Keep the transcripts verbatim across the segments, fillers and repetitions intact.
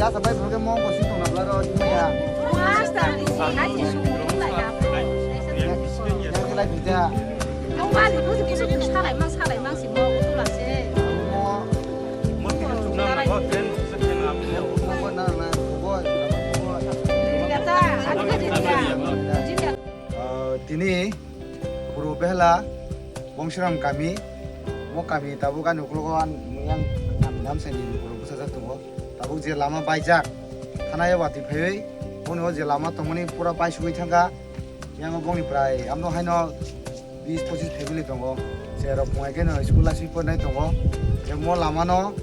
Asa bai phunukhe mong bo sing tongna bla ro, sing maya. Yang se lai pija. Mo. Mo bo na na, mo bo. Ah, tini Purbo Behela Bongsiram kami, mo kami tabuk ani uklogo ang yang kami namsani puro bwsajak tongo. Tabuk je lama baijak, thanayo watwi phaiwi, boni o je lama tongmani pura paisugwi thangkha. Yang bongni prai amno haino bis pochis family tongo. Cherok mungkha kheno school laswi pornai tongo. Je mo lamano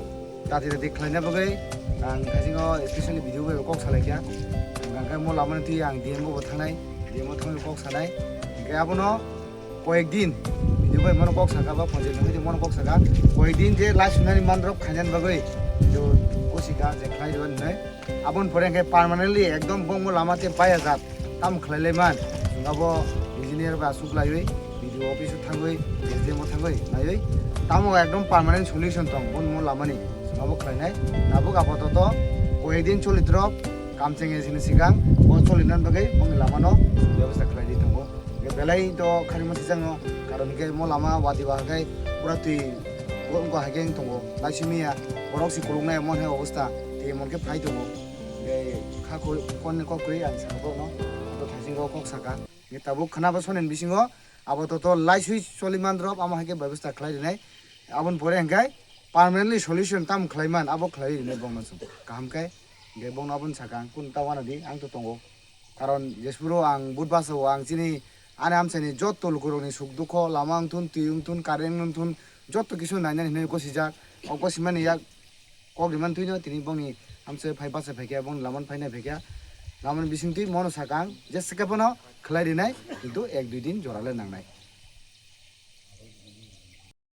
dati dati khlaina bagwi ang thaisingo specially video bai kok salaikha. Hwnkhe mo lamani twi ang D M o bo thangnai, D M o thangwi kok sanai. Hwnkhe abono koyek din video bai mono kok saka ba, panchayat ni meeting mono kok saka, koyek din je lai sunani mandrop khainani bagwi video kosika je khlai rwani hinwi. Aboni pore hwnkhe permanently ekdom bongmo lama te paya jat tam khlai lai man, abo engineer ba asuk laiwi video office o thangwi S D M o thangwi naiwi tamo ekdom permanent solution tong bongmo lamani abo khlainai. Tabuk apatot koyek din choli drop, kamcheng sini sikang bo choli nan bagwi bongni lamano bebostha khlai di tongo. Hwnkhe belai to kharima sijakno, karon hwnkhe mo lama wadi ba hwnkhe pura twi wngkha hwnkhe wng tongo, laisimiya borok si kuluknai emon hai obostha, twi emon khe phai tongo. Hwnkhe kha koi, konni kok kwi ang saka borokno, to thaisingo kok saka. Hwnkhe tabuk khna bo sonini bisingo abo to, to laiswi choli mandrop, amo hai khe bebostha khlai rinai. Aboni pore hwnkhe permanently solution tam khlai man, abo khlai rinai bongno chwng. Kaham khe, hwnkhe bongno aboni saka ang kun ta wana di, ang to tongo. Karon jesphuru ang but basa o ang chini ani amchaini jotto lukurokni suk dukho, lama wngthun, twi wngthun, current wngthun, jotto kisu nainani hinwi gosijak. O gosimani yak kok rimani twino tini bongni amchai phai bachai phaikha, bongni lamani phainai phaikha. Lamani bisingtwi mono sakang jesa khe bono khlai rinai, kintu ek dui din jora le nangnai.